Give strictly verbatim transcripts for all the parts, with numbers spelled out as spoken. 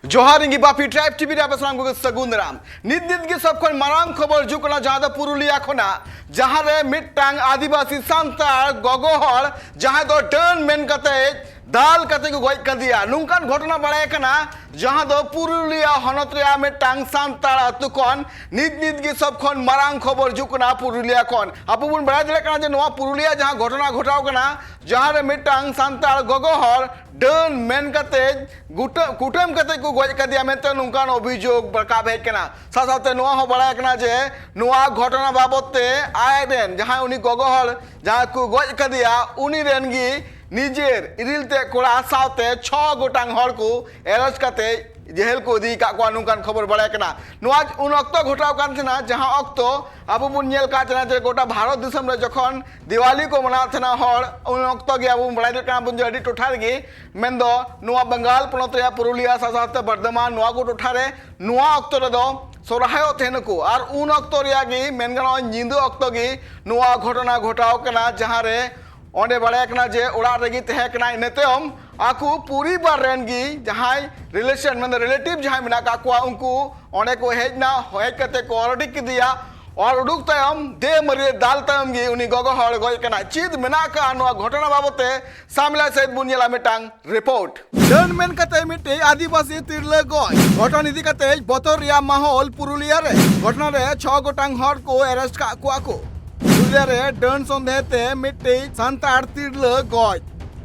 ᱡᱚᱦᱟᱨ, ᱤᱧ ᱜᱮ ᱵᱟᱯᱤ ᱴᱨᱟᱭᱤᱵ ᱴᱤᱵᱷᱤ ᱨᱮ ᱟᱯᱮ ᱥᱟᱱᱟᱢ ᱠᱚᱜᱮ ᱥᱟᱹᱜᱩᱱ ᱫᱟᱨᱟᱢ᱾ ᱱᱤᱛ ᱱᱤᱛ ᱜᱮ ᱥᱚᱵ ᱠᱷᱚᱱ ᱢᱟᱨᱟᱝ ᱠᱷᱚᱵᱚᱨ ᱦᱤᱡᱩᱜ ᱠᱟᱱᱟ, ᱡᱟᱦᱟᱸ ᱫᱚ ᱯᱩᱨᱩᱞᱤᱭᱟ ᱠᱷᱚᱱᱟᱜ, ᱡᱟᱦᱟᱸ ᱨᱮ ᱢᱤᱫᱴᱟᱝ ᱟᱹᱫᱤᱵᱟᱹᱥᱤ ᱥᱟᱱᱛᱟᱲ ᱜᱚᱜᱚ ᱦᱚᱲ ᱡᱟᱦᱟᱸᱭ ᱫᱚ ᱰᱟᱹᱱ ᱢᱮᱱ ᱠᱟᱛᱮ ᱫᱟᱞ ᱠᱟᱛᱮ ᱠᱚ ᱜᱚᱡ ᱠᱟᱫᱮᱭᱟ᱾ ᱱᱚᱝᱠᱟᱱ ᱜᱷᱚᱴᱚᱱᱟ ᱵᱟᱲᱟᱭ ᱠᱟᱱᱟ, ᱡᱟᱦᱟᱸ ᱫᱚ ᱯᱩᱨᱩᱞᱤᱭᱟ ᱦᱚᱱᱚᱛ ᱨᱮᱭᱟᱜ ᱢᱤᱫᱴᱟᱝ ᱥᱟᱱᱛᱟᱲ ᱟᱹᱛᱩ ᱠᱷᱚᱱ ᱱᱤᱛ ᱱᱤᱛ ᱜᱮ ᱥᱚᱵ ᱠᱷᱚᱱ ᱢᱟᱨᱟᱝ ᱠᱷᱚᱵᱚᱨ ᱦᱤᱡᱩᱜ ᱠᱟᱱᱟ ᱯᱩᱨᱩᱞᱤᱭᱟ ᱠᱷᱚᱱ᱾ ᱟᱵᱚ ᱵᱚᱱ ᱵᱟᱲᱟᱭ ᱫᱟᱲᱮᱭᱟᱜ ᱠᱟᱱᱟ ᱡᱮ ᱱᱚᱣᱟ ᱯᱩᱨᱩᱞᱤᱭᱟ ᱡᱟᱦᱟᱸ ᱜᱷᱚᱴᱚᱱᱟ ᱜᱷᱚᱴᱟᱣ ᱠᱟᱱᱟ, ᱡᱟᱦᱟᱸ ᱨᱮ ᱢᱤᱫᱴᱟᱝ ᱥᱟᱱᱛᱟᱲ ᱜᱚᱜᱚ ᱦᱚᱲ ᱰᱟᱹᱱ ᱢᱮᱱ ᱠᱟᱛᱮ ᱜᱩᱴᱟᱹ-, ᱠᱩᱴᱟᱹᱢ ᱠᱟᱛᱮ ᱠᱚ ᱜᱚᱡ ᱠᱟᱫᱮᱭᱟ ᱢᱮᱱᱛᱮ ᱱᱚᱝᱠᱟᱱ ᱚᱵᱷᱤᱡᱳᱜᱽ ᱨᱟᱠᱟᱵ ᱦᱮᱡ ᱠᱟᱱᱟ᱾ ᱥᱟᱶ ᱥᱟᱶᱛᱮ ᱱᱚᱣᱟ ᱦᱚᱸ ᱵᱟᱲᱟᱭ ᱠᱟᱱᱟ ᱡᱮ ᱱᱚᱣᱟ ᱜᱷᱚᱴᱚᱱᱟ ᱵᱟᱵᱚᱛ ᱛᱮ ᱟᱡ ᱨᱮᱱ ᱡᱟᱦᱟᱸᱭ ᱩᱱᱤ ᱜᱚᱜᱚ ᱦᱚᱲ ᱡᱟᱦᱟᱸ ᱠᱚ ᱜᱚᱡ ᱠᱟᱫᱮᱭᱟ, ᱩᱱᱤ ᱨᱮᱱ ᱜᱮ ᱱᱤᱡᱮᱨ ᱤᱨᱤᱞ ᱛᱮ ᱠᱚᱲᱟ ᱥᱟᱶᱛᱮ ᱪᱷᱚ ᱜᱚᱴᱟᱝ ᱦᱚᱲ ᱠᱚ arrest ᱠᱟᱛᱮ ᱡᱮᱦᱮᱞ ᱠᱚ ᱤᱫᱤ ᱟᱠᱟᱫ ᱠᱚᱣᱟ, ᱱᱚᱝᱠᱟᱱ ᱠᱷᱚᱵᱚᱨ ᱵᱟᱲᱟᱭ ᱠᱟᱱᱟ᱾ ᱱᱚᱣᱟ ᱩᱱ ᱚᱠᱛᱚ ᱜᱷᱚᱴᱟᱣ ᱠᱟᱱ ᱛᱟᱦᱮᱱᱟ, ᱡᱟᱦᱟᱸ ᱚᱠᱛᱚ ᱟᱵᱚ ᱵᱚᱱ ᱧᱮᱞ ᱠᱟᱜ ᱛᱟᱦᱮᱱᱟ ᱡᱮ ᱜᱚᱴᱟ ᱵᱷᱟᱨᱚᱛ ᱫᱤᱥᱚᱢ ᱨᱮ ᱡᱚᱠᱷᱚᱱ ᱫᱤᱣᱟᱞᱤ ᱠᱚ ᱢᱟᱱᱟᱣ ᱛᱟᱦᱮᱱᱟ ᱦᱚᱲ, ᱩᱱ ᱚᱠᱛᱚ ᱜᱮ ᱟᱵᱚ ᱵᱚᱱ ᱵᱟᱲᱟᱭ ᱫᱟᱲᱮᱭᱟᱜ ᱠᱟᱱᱟ ᱵᱚᱱ ᱡᱮ ᱟᱹᱰᱤ ᱴᱚᱴᱷᱟ ᱨᱮᱜᱮ, ᱢᱮᱱᱫᱚ ᱱᱚᱣᱟ ᱵᱟᱝᱜᱟᱞ ᱯᱚᱱᱚᱛ ᱨᱮᱭᱟᱜ ᱯᱩᱨᱩᱞᱤᱭᱟ ᱥᱟᱶ ᱥᱟᱶᱛᱮ ᱵᱚᱨᱫᱷᱚᱢᱟᱱ, ᱱᱚᱣᱟ ᱠᱚ ᱴᱚᱴᱷᱟ ᱨᱮ ᱱᱚᱣᱟ ᱚᱠᱛᱚ ᱨᱮᱫᱚ ᱥᱚᱨᱦᱟᱭᱚᱜ ᱛᱟᱦᱮᱱᱟᱠᱚ᱾ ᱟᱨ ᱩᱱ ᱚᱠᱛᱚ ᱨᱮᱭᱟᱜ ᱜᱮ ᱢᱮᱱ ᱜᱟᱱᱚᱜᱼᱟ, ᱧᱤᱫᱟᱹ ᱚᱠᱛᱚ ᱜᱮ ᱱᱚᱣᱟ ᱜᱷᱚᱴᱚᱱᱟ ᱜᱷᱚᱴᱟᱣ ᱠᱟᱱᱟ, ᱡᱟᱦᱟᱸ ᱨᱮ ᱚᱸᱰᱮ ᱵᱟᱲᱟᱭ ᱠᱟᱱᱟ ᱡᱮ ᱚᱲᱟᱜ ᱨᱮᱜᱮ ᱛᱟᱦᱮᱸ ᱠᱟᱱᱟ᱾ ᱤᱱᱟᱹ ᱛᱟᱭᱚᱢ ᱟᱠᱚ ᱯᱚᱨᱤᱵᱟᱨ ᱨᱮᱱ ᱜᱮ ᱡᱟᱦᱟᱸᱭ relation, ᱢᱮᱱᱫᱚ relative ᱡᱟᱦᱟᱸᱭ ᱢᱮᱱᱟᱜ ᱠᱟᱜ ᱠᱚᱣᱟ, ᱩᱱᱠᱩ ᱚᱸᱰᱮ ᱠᱚ ᱦᱮᱡ ᱮᱱᱟ᱾ ᱦᱮᱡ ᱠᱟᱛᱮ ᱠᱚ ᱚᱨ ᱩᱰᱩᱠ ᱠᱮᱫᱮᱭᱟ᱾ ᱚᱨ ᱩᱰᱩᱠ ᱛᱟᱭᱚᱢ ᱫᱮ ᱢᱟᱹᱨᱤᱭᱟᱹ ᱫᱟᱞ ᱛᱟᱭᱚᱢ ᱜᱮ ᱩᱱᱤ ᱜᱚᱜᱚ ᱦᱚᱲ ᱜᱚᱡ ᱠᱟᱱᱟ᱾ ᱪᱮᱫ ᱢᱮᱱᱟᱜ ᱠᱟᱜᱼᱟ ᱱᱚᱣᱟ ᱜᱷᱚᱴᱚᱱᱟ ᱵᱟᱵᱚᱛ ᱛᱮ, ᱥᱟᱢᱞᱟ ᱥᱟᱹᱦᱤᱛ ᱵᱚᱱ ᱧᱮᱞᱟ ᱢᱤᱫᱴᱟᱝ report᱾ ᱰᱟᱹᱱ ᱢᱮᱱ ᱠᱟᱛᱮ ᱢᱤᱫᱴᱮᱡ ᱟᱹᱫᱤᱵᱟᱹᱥᱤ ᱛᱤᱨᱞᱟᱹ ᱜᱚᱡ᱾ ᱜᱷᱚᱴᱚᱱ ᱤᱫᱤ ᱠᱟᱛᱮ ᱵᱚᱛᱚᱨ ᱨᱮᱭᱟᱜ ᱢᱟᱦᱚᱞ ᱯᱩᱨᱩᱞᱤᱭᱟ ᱨᱮ᱾ ᱜᱷᱚᱴᱚᱱᱟ ᱨᱮ ᱪᱷᱚ ᱜᱚᱴᱟᱝ ᱦᱚᱲ ᱠᱚ arrest ᱠᱟᱜ ᱠᱚᱣᱟ ᱠᱚ᱾ ᱯᱩᱨᱩᱞᱤᱭᱟ ᱨᱮ ᱰᱟᱹᱱ ᱥᱚᱱᱫᱮᱦ ᱛᱮ ᱢᱤᱫᱴᱮᱡ ᱥᱟᱱᱛᱟᱲ ᱛᱤᱨᱞᱟᱹ ᱜᱚᱡ᱾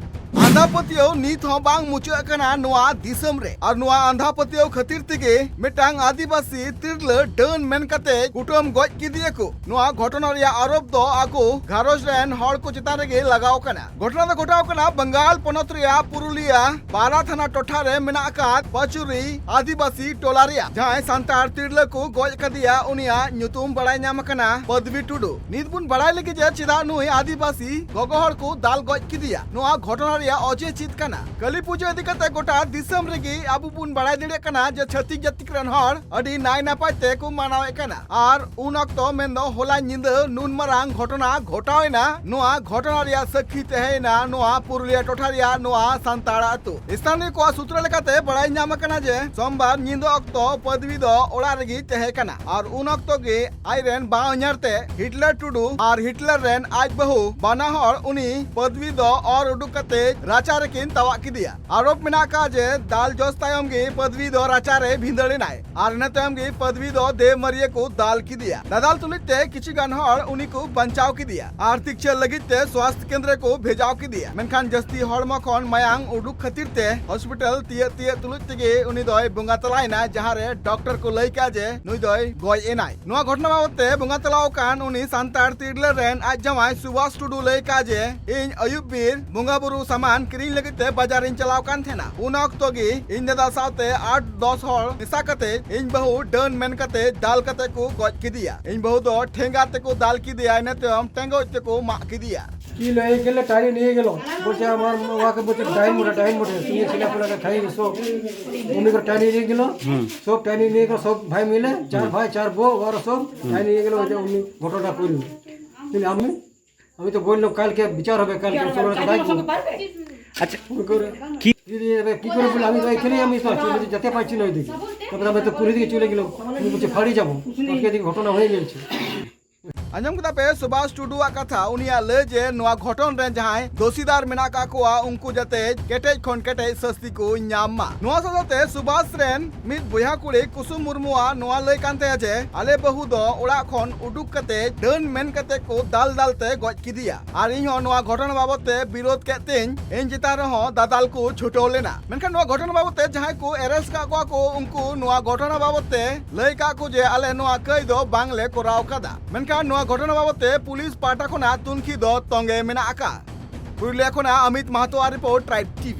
ᱟᱸᱫᱷᱟ ᱯᱟᱹᱛᱭᱟᱹᱣ ᱱᱤᱛ ᱦᱚᱸ ᱵᱟᱝ ᱢᱩᱪᱟᱹᱫ ᱟᱠᱟᱱᱟ ᱱᱚᱣᱟ ᱫᱤᱥᱚᱢ ᱨᱮ᱾ ᱟᱨ ᱱᱚᱣᱟ ᱟᱸᱫᱷᱟ ᱯᱟᱹᱛᱭᱟᱹᱣ ᱠᱷᱟᱹᱛᱤᱨ ᱛᱮᱜᱮ ᱢᱤᱫᱴᱟᱝ ᱟᱹᱫᱤᱵᱟᱹᱥᱤ ᱛᱤᱨᱞᱟᱹ ᱰᱟᱹᱱ ᱢᱮᱱ ᱠᱟᱛᱮ ᱠᱩᱴᱟᱹᱢ ᱜᱚᱡ ᱠᱮᱫᱮᱭᱟ ᱠᱚ᱾ ᱱᱚᱣᱟ ᱜᱷᱚᱴᱚᱱᱟ ᱨᱮᱭᱟᱜ ᱟᱨᱳᱯ ᱫᱚ ᱟᱠᱚ ᱜᱷᱟᱨᱚᱸᱡᱽ ᱨᱮᱱ ᱦᱚᱲ ᱠᱚ ᱪᱮᱛᱟᱱ ᱨᱮᱜᱮ ᱞᱟᱜᱟᱣ ᱠᱟᱱᱟ᱾ ᱜᱷᱚᱴᱚᱱᱟ ᱫᱚ ᱜᱷᱚᱴᱟᱣ ᱠᱟᱱᱟ ᱵᱟᱝᱜᱟᱞ ᱯᱚᱱᱚᱛ ᱨᱮᱭᱟᱜ ᱯᱩᱨᱩᱞᱤᱭᱟ ᱵᱟᱨᱟ ᱛᱷᱟᱱᱟ ᱴᱚᱴᱷᱟ ᱨᱮ ᱢᱮᱱᱟᱜ ᱟᱠᱟᱫ ᱯᱟᱪᱩᱨᱤ ᱟᱹᱫᱤᱵᱟᱹᱥᱤ ᱴᱚᱞᱟ ᱨᱮᱭᱟᱜ᱾ ᱡᱟᱦᱟᱸᱭ ᱥᱟᱱᱛᱟᱲ ᱛᱤᱨᱞᱟᱹ ᱠᱚ ᱜᱚᱡ ᱠᱟᱫᱮᱭᱟ, ᱩᱱᱤᱭᱟᱜ ᱧᱩᱛᱩᱢ ᱵᱟᱲᱟᱭ ᱧᱟᱢ ᱟᱠᱟᱱᱟ ᱯᱟᱫᱽᱵᱤ ᱴᱩᱰᱩ᱾ ᱱᱤᱛ ᱵᱚᱱ ᱵᱟᱲᱟᱭ ᱞᱟᱹᱜᱤᱫ ᱡᱮ ᱪᱮᱫᱟᱜ ᱱᱩᱭ ᱟᱹᱫᱤᱵᱟᱹᱥᱤ ᱜᱚᱜᱚ ᱦᱚᱲ ᱠᱚ ᱫᱟᱞ ᱜᱚᱡ ᱠᱮᱫᱮᱭᱟ᱾ ᱱᱚᱣᱟ ᱜᱷᱚᱴᱚᱱᱟ ᱨᱮᱭᱟᱜ ᱚᱡᱮ ᱪᱮᱫ ᱠᱟᱱᱟ? ᱠᱟᱹᱞᱤ ᱯᱩᱡᱟᱹ ᱤᱫᱤ ᱠᱟᱛᱮ ᱜᱚᱴᱟ ᱫᱤᱥᱚᱢ ᱨᱮᱜᱮ ᱟᱵᱚ ᱵᱚᱱ ᱵᱟᱲᱟᱭ ᱫᱟᱲᱮᱭᱟᱜ ᱠᱟᱱᱟ ᱡᱮ ᱪᱷᱟᱹᱛᱤᱠ ᱡᱟᱹᱛᱤ ᱨᱮᱱ ᱦᱚᱲ ᱟᱹᱰᱤ ᱱᱟᱭ ᱱᱟᱯᱟᱭ ᱛᱮᱠᱚ ᱢᱟᱱᱟᱣᱮᱫ ᱠᱟᱱᱟ᱾ ᱟᱨ ᱩᱱ ᱚᱠᱛᱚ ᱢᱮᱱᱫᱚ ᱦᱚᱞᱟ ᱧᱤᱫᱟᱹ ᱱᱩᱱ ᱢᱟᱨᱟᱝ ᱜᱷᱚᱴᱚᱱᱟ ᱜᱷᱚᱴᱟᱣᱮᱱᱟ᱾ ᱱᱚᱣᱟ ᱜᱷᱚᱴᱚᱱᱟ ᱨᱮᱭᱟᱜ ᱥᱟᱹᱠᱷᱤ ᱛᱟᱦᱮᱸᱭᱮᱱᱟ ᱱᱚᱣᱟ ᱯᱩᱨᱩᱞᱤᱭᱟᱹ ᱴᱚᱴᱷᱟ ᱨᱮᱭᱟᱜ ᱱᱚᱣᱟ ᱥᱟᱱᱛᱟᱲ ᱟᱹᱛᱩ᱾ ᱥᱛᱷᱟᱱᱤᱭᱚ ᱠᱚᱣᱟᱜ ᱥᱩᱛᱨᱚ ᱞᱮᱠᱟᱛᱮ ᱵᱟᱲᱟᱭ ᱧᱟᱢ ᱟᱠᱟᱱᱟ ᱡᱮ ᱥᱳᱢᱵᱟᱨ ᱧᱤᱫᱟᱹ ᱚᱠᱛᱚ ᱯᱟᱹᱫᱽᱣᱤ ᱫᱚ ᱚᱲᱟᱜ ᱨᱮᱜᱮ ᱛᱟᱦᱮᱸ ᱠᱟᱱᱟ ᱟᱨ ᱩᱱ ᱚᱠᱛᱚ ᱜᱮ ᱟᱡ ᱨᱮᱱ ᱵᱟᱦᱚᱧᱦᱟᱨ ᱛᱮ ᱦᱤᱴᱞᱟᱨ ᱴᱩᱰᱩ ᱟᱨ ᱦᱤᱴᱞᱟᱨ ᱨᱮᱱ ᱟᱡ ᱵᱟᱹᱦᱩ ᱵᱟᱱᱟ ᱦᱚᱲ ᱩᱱᱤ ᱯᱟᱹᱫᱽᱣᱤ ᱫᱚ ᱚᱨ ᱩᱰᱩᱠ ᱠᱟᱛᱮ ᱨᱟᱪᱟ ᱨᱮᱠᱤᱱ ᱛᱟᱣᱟᱜ ᱠᱮᱫᱮᱭᱟ᱾ ᱟᱨᱳᱯ ᱢᱮᱱᱟᱜ ᱟᱠᱟᱫ ᱡᱮ ᱫᱟᱞ ᱡᱚᱥ ᱛᱟᱭᱚᱢ ᱜᱮ ᱯᱟᱹᱫᱽᱣᱤ ᱫᱚ ᱨᱟᱪᱟ ᱨᱮ ᱵᱷᱤᱸᱫᱟᱹᱲ ᱮᱱᱟᱭ ᱟᱨ ᱤᱱᱟᱹ ᱛᱟᱭᱚᱢ ᱜᱮ ᱯᱟᱹᱫᱽᱣᱤ ᱫᱚ ᱫᱮᱣᱢᱟᱹᱨᱤᱭᱟᱹ ᱠᱚ ᱫᱟᱞ ᱠᱮᱫᱮᱭᱟ᱾ ᱫᱟᱫᱟᱞ ᱛᱩᱞᱩᱡ ᱛᱮ ᱠᱤᱪᱷᱩ ᱜᱟᱱ ᱦᱚᱲ ᱩᱱᱤ ᱠᱚ ᱵᱟᱧᱪᱟᱣ ᱠᱮᱫᱮᱭᱟ ᱟᱨ ᱛᱤᱠᱪᱷᱟᱹ ᱞᱟᱹᱜᱤᱫ ᱛᱮ ᱥᱣᱟᱥᱛᱷ ᱠᱮᱱᱫᱨᱚ ᱠᱚ ᱵᱷᱮᱡᱟᱣ ᱠᱮᱫᱮᱭᱟ, ᱢᱮᱱᱠᱷᱟᱱ ᱡᱟᱹᱥᱛᱤ ᱦᱚᱲᱢᱚ ᱠᱷᱚᱱ ᱢᱟᱭᱟᱝ ᱩᱰᱩᱠ ᱠᱷᱟᱹᱛᱤᱨ ᱛᱮ ᱦᱚᱥᱯᱤᱴᱟᱞ ᱛᱤᱭᱟᱹᱜ ᱛᱤᱭᱟᱹᱜ ᱛᱩᱞᱩᱡ ᱛᱮᱜᱮ ᱩᱱᱤ ᱫᱚᱭ ᱵᱚᱸᱜᱟ ᱛᱟᱞᱟᱭᱮᱱᱟ, ᱡᱟᱦᱟᱸ ᱨᱮ ᱰᱚᱠᱴᱚᱨ ᱠᱚ ᱞᱟᱹᱭ ᱠᱮᱫᱟ ᱡᱮ ᱱᱩᱭ ᱫᱚᱭ ᱜᱚᱡ ᱮᱱᱟᱭ᱾ ᱱᱚᱣᱟ ᱜᱷᱚᱴᱚᱱᱟ ᱵᱟᱵᱚᱫ ᱛᱮ ᱵᱚᱸᱜᱟ ᱛᱟᱞᱟᱣ ᱟᱠᱟᱱ ᱩᱱᱤ ᱥᱟᱱᱛᱟᱲ ᱛᱤᱨᱞᱟᱹ ᱨᱮᱱ ᱟᱡ ᱡᱟᱶᱟᱭ ᱥᱩᱵᱷᱟᱥ ᱴᱩᱰᱩ ᱞᱟᱹᱭ ᱠᱮᱫᱟ ᱡᱮ, ᱤᱧ ᱟᱹᱭᱩᱵ ᱵᱤᱨ ᱵᱚᱸᱜᱟ ᱵᱩᱨᱩ ᱥᱟᱢᱟᱱ ᱠᱤᱨᱤᱧ ᱞᱟᱹᱜᱤᱫ ᱛᱮ ᱵᱟᱡᱟᱨ ᱤᱧ ᱪᱟᱞᱟᱣ ᱠᱟᱱ ᱛᱟᱦᱮᱱᱟ᱾ ᱩᱱ ᱚᱠᱛᱚ ᱜᱮ ᱤᱧ ᱫᱟᱫᱟ ᱥᱟᱶᱛᱮ ᱟᱴ ᱫᱚᱥ ᱦᱚᱲ ᱢᱮᱥᱟ ᱠᱟᱛᱮ ᱤᱧ ᱵᱟᱹᱦᱩ ᱰᱟᱹᱱ ᱢᱮᱱ ᱠᱟᱛᱮ ᱫᱟᱞ ᱠᱟᱛᱮ ᱠᱚ ᱜᱚᱡ ᱠᱮᱫᱮᱭᱟ᱾ ᱤᱧ ᱵᱟᱹᱦᱩ ᱫᱚ ᱴᱷᱮᱸᱜᱟ ᱛᱮᱠᱚ ᱫᱟᱞ ᱠᱮᱫᱮᱭᱟ, ᱤᱱᱟᱹ ᱛᱟᱭᱚᱢ ᱴᱮᱸᱜᱚᱡ ᱛᱮᱠᱚ ᱢᱟᱜ ᱠᱮᱫᱮᱭᱟ᱾ কি লয়ে গেলে টানি নিয়ে গেল, বলছে আমার ওকে বলছে ডাইন মোটা, ডাইন মোটা, তুমি ছেলে পুলে খাই সব, বমি করে টানি নিয়ে গেল। সব টানি নিয়ে গেল, সব ভাই মিলে, চার ভাই চার বউ, ওরা সব টানি নিয়ে গেল। ওই যে উনি ঘটনা করল। কিন্তু আমি আমি তো বললাম কালকে বিচার হবে, কালকে চলো না, ডাকবো। আচ্ছা, কি করে? কি? কি করে বলে, আমি তো এখানেই আমি তো আছি, আমি তো যেতে পারছি না ওইদিকে। তারপরে আমি তো পুলিশ দিকে চলে গেলাম, আমি বলছি ফাঁড়ি যাবো, আজকে এদিকে ঘটনা হয়ে গেছে। ᱟᱸᱡᱚᱢ ᱠᱮᱫᱟ ᱯᱮ ᱥᱩᱵᱷᱟᱥ ᱴᱩᱰᱩᱣᱟᱜ ᱠᱟᱛᱷᱟ᱾ ᱩᱱᱤᱭᱟᱜ ᱞᱟᱹᱭ ᱡᱮ ᱱᱚᱣᱟ ᱜᱷᱚᱴᱚᱱ ᱨᱮ ᱡᱟᱦᱟᱸᱭ ᱫᱳᱥᱤᱫᱟᱨ ᱢᱮᱱᱟᱜ ᱟᱠᱟᱫ ᱠᱚᱣᱟ, ᱩᱱᱠᱩ ᱡᱟᱛᱮ ᱠᱮᱴᱮᱡ ᱠᱷᱚᱱ ᱠᱮᱴᱮᱡ ᱥᱟᱹᱥᱛᱤ ᱠᱚ ᱧᱟᱢ ᱢᱟ᱾ ᱱᱚᱣᱟ ᱥᱟᱶ ᱥᱟᱶᱛᱮ ᱥᱩᱵᱷᱟᱥ ᱨᱮᱱ ᱢᱤᱫ ᱵᱚᱭᱦᱟ ᱠᱩᱲᱤ ᱠᱩᱥᱩᱢ ᱢᱩᱨᱢᱩᱣᱟᱜ ᱱᱚᱣᱟ ᱞᱟᱹᱭ ᱠᱟᱱ ᱛᱟᱭᱟ ᱡᱮ, ᱟᱞᱮ ᱵᱟᱹᱦᱩ ᱫᱚ ᱚᱲᱟᱜ ᱠᱷᱚᱱ ᱩᱰᱩᱠ ᱠᱟᱛᱮ ᱰᱟᱹᱱ ᱢᱮᱱ ᱠᱟᱛᱮ ᱠᱚ ᱫᱟᱞ ᱫᱟᱞ ᱛᱮ ᱜᱚᱡ ᱠᱮᱫᱮᱭᱟ᱾ ᱟᱨ ᱤᱧ ᱦᱚᱸ ᱱᱚᱣᱟ ᱜᱷᱚᱴᱚᱱᱟ ᱵᱟᱵᱚᱫ ᱛᱮ ᱵᱤᱨᱳᱫ ᱠᱮᱫ ᱛᱤᱧ ᱤᱧ ᱪᱮᱛᱟᱱ ᱨᱮᱦᱚᱸ ᱫᱟᱫᱟᱞ ᱠᱚ ᱪᱷᱩᱴᱟᱹᱣ ᱞᱮᱱᱟ᱾ ᱢᱮᱱᱠᱷᱟᱱ ᱱᱚᱣᱟ ᱜᱷᱚᱴᱚᱱᱟ ᱵᱟᱵᱚᱫ ᱛᱮ ᱡᱟᱦᱟᱸᱭ ᱠᱚ arrest ᱠᱟᱜ ᱠᱚᱣᱟ ᱠᱚ, ᱩᱱᱠᱩ ᱱᱚᱣᱟ ᱜᱷᱚᱴᱚᱱᱟ ᱵᱟᱵᱚᱫ ᱛᱮ ᱞᱟᱹᱭ ᱠᱟᱜ ᱠᱚ ᱡᱮ ᱟᱞᱮ ᱱᱚᱣᱟ ᱠᱟᱹᱭ ᱫᱚ ᱵᱟᱝ ᱞᱮ ᱠᱚᱨᱟᱣ ᱠᱟᱫᱟ᱾ ᱢᱮᱱᱠᱷᱟᱱ ᱱᱚᱣᱟ ᱜᱷᱚᱴᱚᱱᱟ ᱵᱟᱵᱚᱫ ᱛᱮ ᱯᱩᱞᱤᱥ ᱯᱟᱦᱴᱟ ᱠᱷᱚᱱᱟᱜ ᱛᱩᱱᱠᱷᱤ ᱫᱚ ᱛᱚᱸᱜᱮ ᱢᱮᱱᱟᱜ ᱟᱠᱟᱫ᱾ ᱯᱩᱨᱩᱞᱤᱭᱟ ᱠᱷᱚᱱᱟᱜ ᱟᱢᱤᱛ ᱢᱟᱦᱟᱛᱚᱣᱟᱜ report, Tribe TV᱾